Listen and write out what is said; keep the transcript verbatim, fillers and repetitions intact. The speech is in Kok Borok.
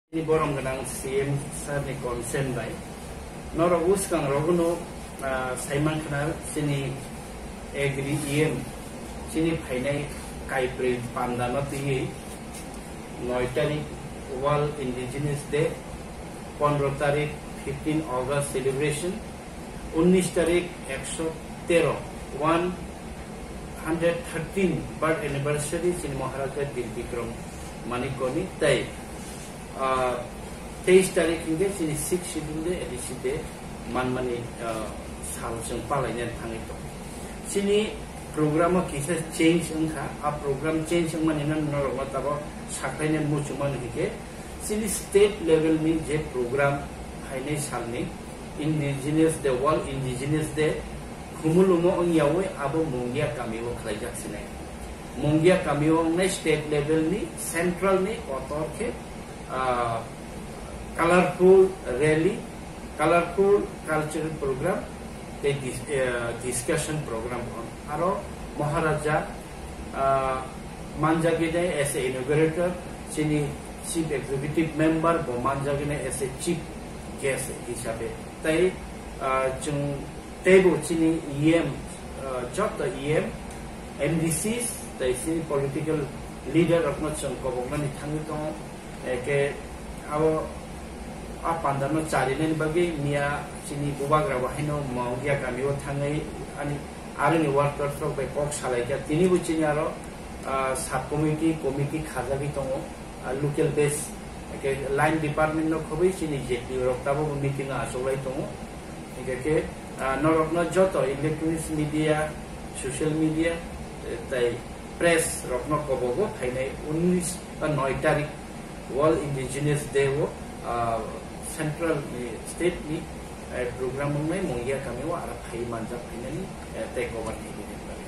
Chini borom gwnang C M sir ni consent bai norok uskang rogno, ah, saiman khna chini agri E M chini phainai kaibrwi panda no twiwi noi tarik World Indigenous Day, pondro tarik fifteen August celebration, unnish tarik ekso tero, one hundred thirteen birth anniversary chini Maharaja Bir Bikram Manikya ni tei, ah, teis tarik hingke chini six schedule de A D C de manmani, ah, sal chwng palaina thangwi tong. Chini program o kisa change wngkha, a program change wngmani no norok no tabo saklaina muchungmani hingke chini state level ni je program phainai salni Indigenous Day, World Indigenous Day, Khumulumo wngyawi abo Mungia kami o khlaijak sinai. Mungia kami o wngnai state level ni, central ni kotor khe, ah, colorful rally, colorful cultural program, tei dis-, eh, discussion program on. Aro Maharaja, ah, manjagwi nai as a inaugurator, chini chief executive member bo manjagwi nai as a chief guest hisabe. Tei, ah, chwng teibo chini E M, ah, joto E M, M D Cs, tei chini political leader rokno chwng koboknani thangwi tongo. Eke abo a panda no charinani bagwi miya chini bubagra bo haino Mungia kami o thangwi ani aroni workers rok bai kok salaikha. Tini bo chini aro, ah, sub committee, committee khajagwi tongo, ah, local base. Eke line department no khobwi chini J P O rok tabuk meeting o achuklai tongo. Hingke khe, ah, norokno joto electronics media, social media, eh, tei press rokno kobogo phainai unnish ba noi tarik World Indigenous Day o, ah, central ni, state ni, eh, program wngnai Mungia kami o aro phai manjak phainani, eh, tei cover khainani bagwi.